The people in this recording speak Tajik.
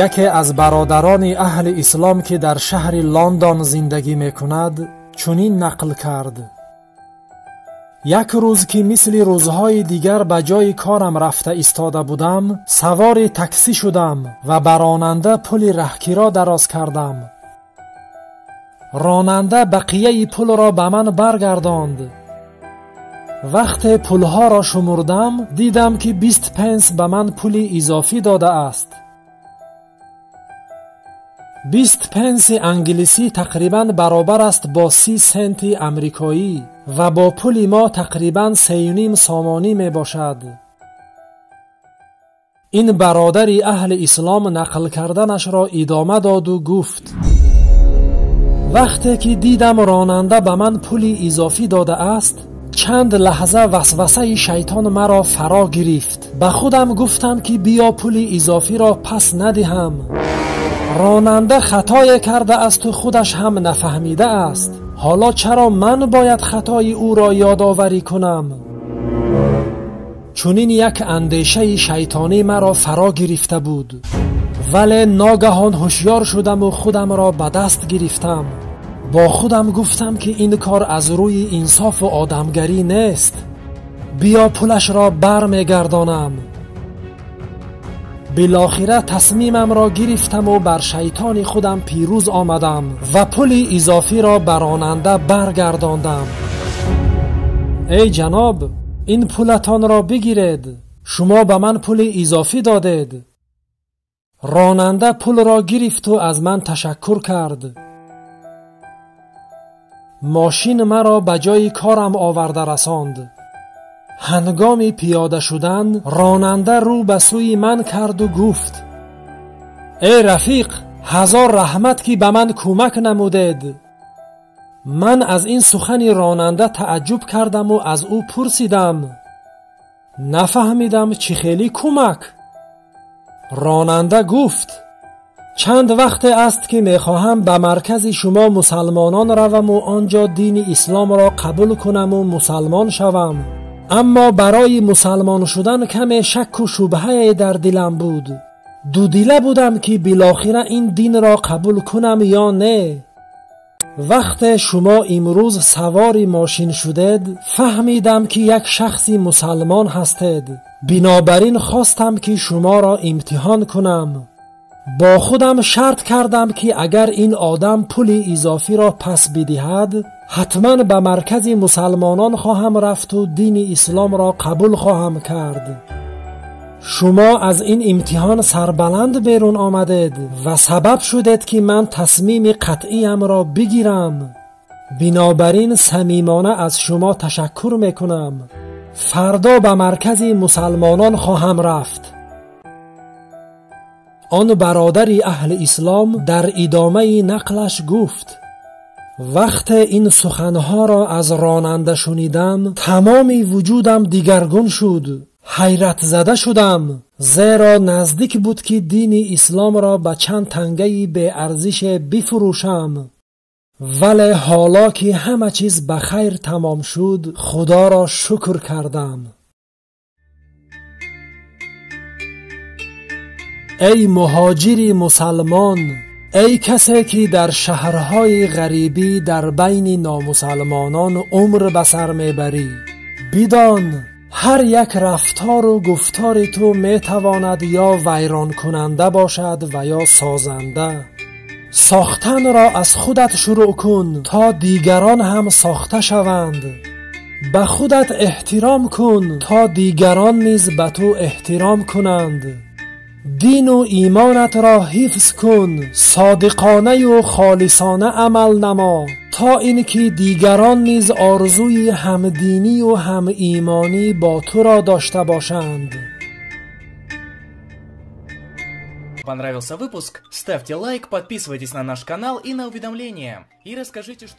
Яке аз бародарони аҳли ислом, ки дар шаҳри Лондон зиндагӣ мекунад, чунин нақл кард: як рӯз, ки мисли рӯзҳои дигар ба ҷои корам рафта истода будам, савори таксӣ шудам ва ба ронанда пули раҳкиро дароз кардам. Ронанда бақияи пулро ба ман баргардонд. Вақте пулҳоро шумурдам, дидам, ки 20 пенс ба ман пули изофӣ додааст. 20 пенси англисӣ тақрибан баробар аст бо 30 сенти амрикоӣ ва бо пули мо тақрибан 3,5 сомонӣ мебошад. Ин бародари аҳли ислом нақл карданашро идома доду гуфт: вақте ки дидам ронанда ба ман пули изофӣ додааст, чанд лаҳза васвасаи шайтон маро фаро гирифт. Ба худам гуфтам, ки биё пули изофиро пас надиҳам. Ронанда хатое кардаасту худаш ҳам нафаҳмидааст. Ҳоло чаро ман бояд хатои ӯро ёдоварӣ кунам? Чунин як андешаи шайтонӣ маро фаро гирифта буд. Вале ногаҳон ҳушёр шудаму худамро ба даст гирифтам. Бо худам гуфтам, ки ин кор аз рӯи инсофу одамгарӣ нест. Биё пулашро бармегардонам. Билохира тасмимамро гирифтаму бар шайтони худам пирӯз омадам ва пули изофиро ба ронанда баргардондам. Эй ҷаноб, ин пулатонро бигиред. Шумо ба ман пули изофӣ додед. Ронанда пулро гирифту аз ман ташаккур кард. Мошин маро ба ҷои корам оварда расонд. Ҳангоми пиёда шудан ронанда рӯ ба сӯи ман карду гуфт: эй рафиқ, ҳазор раҳмат, ки ба ман кӯмак намудед. Ман аз ин сухани ронанда тааҷҷуб кардаму аз ӯ пурсидам: нафаҳмидам, чӣ хеле кӯмак? Ронанда гуфт: чанд вақте аст, ки мехоҳам ба маркази шумо мусалмонон раваму он ҷо дини исломро қабул кунаму мусалмон шавам. Аммо барои мусалмон шудан каме шакку шубҳае дар дилам буд. Дудила будам, ки билохира ин динро қабул кунам ё не. Вақте шумо имрӯз савори мошин шудед, фаҳмидам, ки як шахси мусалмон ҳастед. Бинобар ин хостам, ки шуморо имтиҳон кунам. Бо худам шарт кардам, ки агар ин одам пули изофиро пас бидиҳад, ҳатман ба маркази мусалмонон хоҳам рафту дини исломро қабул хоҳам кард. Шумо аз ин имтиҳон сарбаланд берун омадед ва сабаб шудед, ки ман тасмими қатъиямро бигирам. Бинобар ин самимона аз шумо ташаккур мекунам. Фардо ба маркази мусалмонон хоҳам рафт. Он бародари аҳли ислом дар идомаи нақлаш гуфт: вақте ин суханҳоро аз ронанда шунидам, тамоми вуҷудам дигаргун шуд. Ҳайратзада шудам, зеро наздик буд, ки дини исломро ба чанд тангаи беарзише бифурӯшам. Вале ҳоло ки ҳама чиз ба хайр тамом шуд, худоро шукр кардам. Эй муҳоҷири мусалмон, эй касе, ки дар шаҳрҳои ғарибӣ дар байни номусалмонон умр ба сар мебарӣ, бидон ҳар як рафтору гуфтори ту метавонад ё вайронкунанда бошад ва ё созанда. Сохтанро аз худат шурӯъ кун, то дигарон ҳам сохта шаванд. Ба худат эҳтиром кун, то дигарон низ ба ту эҳтиром кунанд. Дину имонатро ҳифз кун, содиқонаю холисона амал намо, то ин ки дигарон низ орзуи ҳамдинию ҳамимонӣ бо туро дошта бошанд. Понравился выпуск? Ставьте лайк, подписывайтесь на наш канал и на уведомления. И расскажите, что...